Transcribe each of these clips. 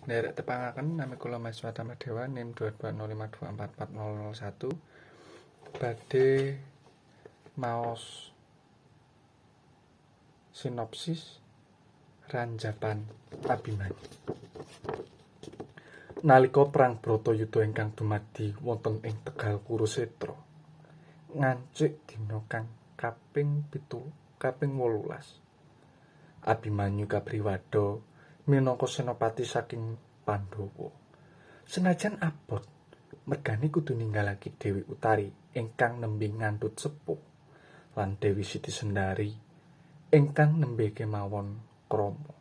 Nderek tepangaken, nami kula Mas Dewa NIM 22052444001 badhe maos sinopsis Ranjapan Abimanyu. Nalika perang Bratayuda ingkang dumadi wonten ing Tegal Kurusetra ngancik dina kang kaping 7 kaping 18, Abimanyu kapriwada minangka senopati saking Pandhawa. Senajan abot mergane kudu ninggalake Dewi Utari ingkang nembe ngandhut sepuh lan Dewi Siti Sendari ingkang nembe kemawon krama.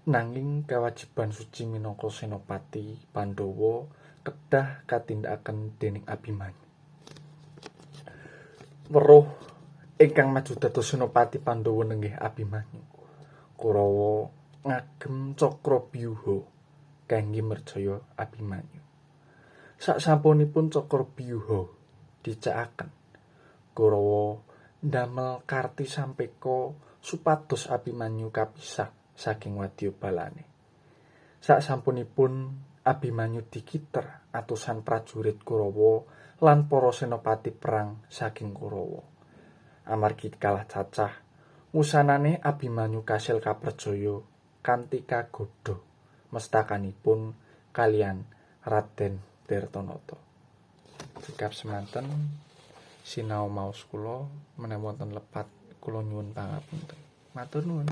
Nanging kewajiban suci minangka senopati Pandhawa kedah katindakaken dening Abimanyu. Weruh ingkang maju dados senopati Pandhawa nenggih Abimanyu. Kurawa ngagem Cakrabyuha kangge merjaya Abimanyu. Sasampunipun Cakrabyuha dicekaken, Kurawa ndamel karti sampeka supados Abimanyu kapisah saking wadyabalane. Sasampunipun Abimanyu dikiter atusan prajurit Kurawa lan para senopati perang saking Kurawa. Amargi kalah cacah, wusanane Abimanyu kasil kaperjaya kanthi kagodha mestakanipun kaliyan Raden Tirtanata. Cekap semanten sinau maos kula, menawi wonten lepat kula nyuwun pangapunten. Matur nuwun.